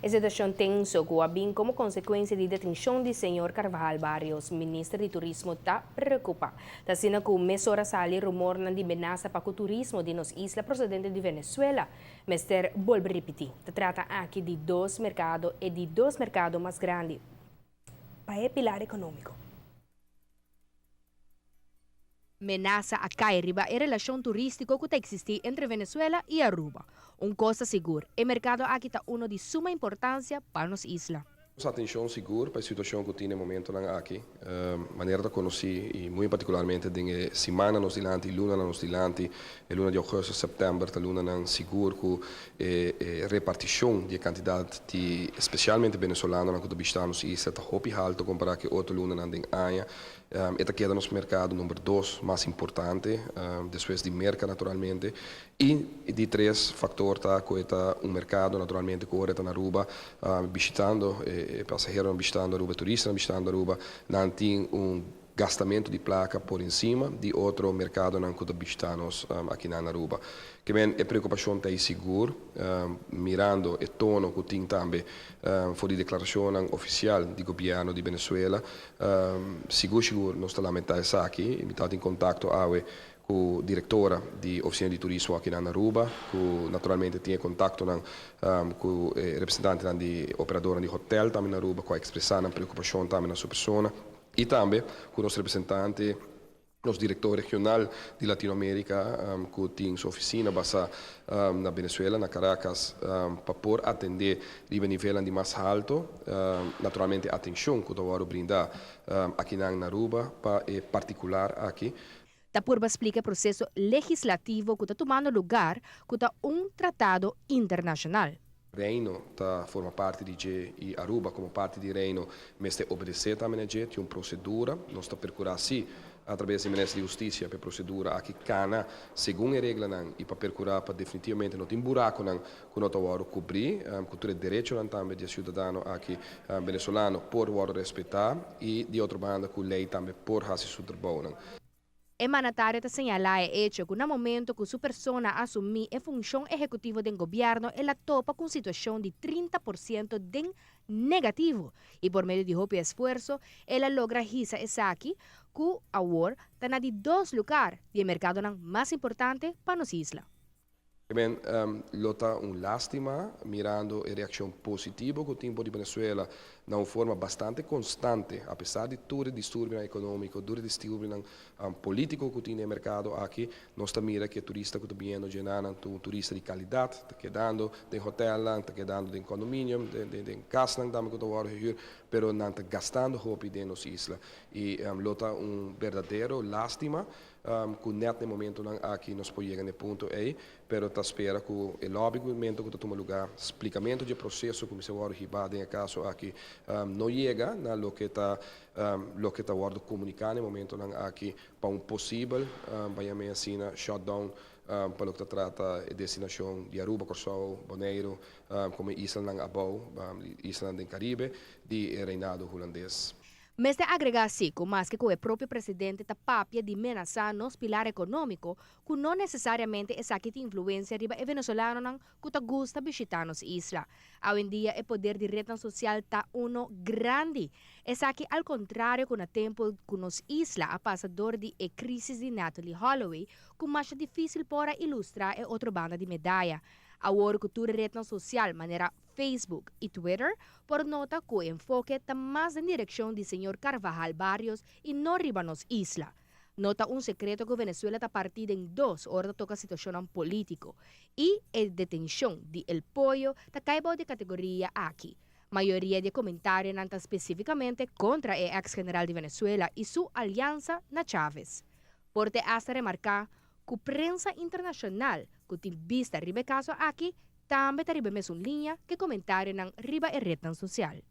E situacion tenso cu a bin como consecuencia di detencion di señor Carvajal Barrios, minister di Turismo ta preocupa. Ta asina cu mesora sali rumornan di menasa pa cu turismo di nos isla procedente di Venezuela. Mester bolbe ripiti, ta trata aki di dos mercado, e di dos mercado mas grandi pa e pilar economico. Menasa a cay riba e relacion turistico cu ta existi entre Venezuela y Aruba. Un cos ta sigur, e mercado aki ta uno di suma importancia pa nos isla. Nos atencion sigur pa e situacion cu tin e momentonan aki. Manera ta conoci y muy particularmente den e simannan nos dilanti y lunanan nos dilanti, e luna di augustus, september ta lunanan sigur cu e reparticion di e cantidad di especialmente venezolanonan cu ta bishita nos isla ta hopi halto compara cu e otro lunanan den aña. E ta keda nos merkado number dos mas importante, despues di Merka naturalmente. I di tres faktor ta ku e ta un merkado naturalmente ku ora e ta na Aruba bishitando, e pasaheronan bishitando Aruba, e turistanan bishitando Aruba, nan tin un gastamentu di plaka por encima di otro merkadonan ku ta bishita nos akinan na Aruba. Ke men e preokupashon ta ei sigur, mirando e tono ku tin tambe for di deklarashonnan ofisial di gobièrnu di Venezuela. Sigur sigur nos ta lamentá esaki i mi tabatin kontakto awe ku direktora di Ofisina di Turismo akinan na Aruba ku naturalmente tin e kontaktonan ku e representantenan di operadornan di hotel tambe na Aruba ku a ekspresá nan preokupashon tambe na su persona i tambe ku nos representante Nos director regional di Latinoamerica cu tin su oficina basa na Venezuela, na Caracas, pa por atende riba e nivelnan di mas halto, naturalmente atencion cu ta wordo brinda akinan na Aruba pa e particular aki. Ta purba splica e proceso legislativo cu ta tumando lugar cu ta un tratado internacional. Reino ta forma parti di dje i Aruba komo parti di Reino mester obedesé tambe na dje. Tin un prosedura. Nos ta perkurá si atrabes di Minister di Hustisia pa e prosedura aki kana segun e reglanan i pa perkurá pa definitivamente no tin burakonan ku no ta wòrdu kubrí, ku tur e derechonan tambe di e siudadano aki venezolano por wòrdu respetá i di otro banda ku lei tambe por hasi su trabounan. E mandatario ta señalá e echo ku na momento ku su persona a asumí e funshon ehekutivo den gobièrnu el a topa ku un situashon di 30% den negativo i por medio di hopi esfuerso el a logra hisa esaki ku awor ta na di dos lugar di e merkadonan mas importante pa nos isla. Ben, lo ta un lástima mirando e reakshon positivo ku tin por di Venezuela na un forma bastante konstante, apesar di tur e disturbionan ekonómiko, tur e disturbionan polítiko ku tin den e merkado aki, nos ta mira ku e turista ku ta biniendo djenanan ta un turista di kalidat, ta kedando den hotèlnan, ta kedando den kondominium, den kasnan tambe ku ta wòrdu hehür, pero nan ta gastando hopi den nos isla. I lo ta un berdadero lástima Ku nèt na e momentunan aki nos por yega na e punto ei, pero ta spera ku e lòbigmentu ku ta tuma lugá, splikamentu di e proseso ku mester wòrdu hibá den e kaso aki, no yega na loke ta loke ta wòrdu komuniká na e momentunan aki pa un posibel, bayam'é asina, shutdown pa loke ta trata e destinashon di Aruba, Kòrsou, Boneiru komo e islanan abou, islanan den Karibe di e Reinado Hulandes. Mester agregá sí ku maske ku e propio presidente ta papia di menasá nos pilar ekonómiko, ku no nesesariamente esaki tin influensia riba e venezolanonan ku ta gusta bishitá nos isla. Awendia e poder di retnan sosial ta uno grandi. Esaki al kontrario ku na tempu ku nos isla a pasa dor di e krísis di Natalee Holloway ku masha difísil por a ilustrá e otro banda di medaya. Awor ku tur e retnan sosial manera. Facebook y Twitter por nota cu e enfoke ta mas den direccion di señor Carvajal Barrios y no riba nos isla. No ta un secreto cu Venezuela ta parti den dos ora ta toca situacionnan politico y e detencion di El Pollo ta cay bao di e categoria aki. Mayoria di e comentarionan ta specificamente contra e ex general di Venezuela y su alianza na Chavez. Por te hasta remarca cu prensa internacional cu tin bista riba e caso aki tambe ta riba e mesun liña ke komentarionan riba e retnan sosial.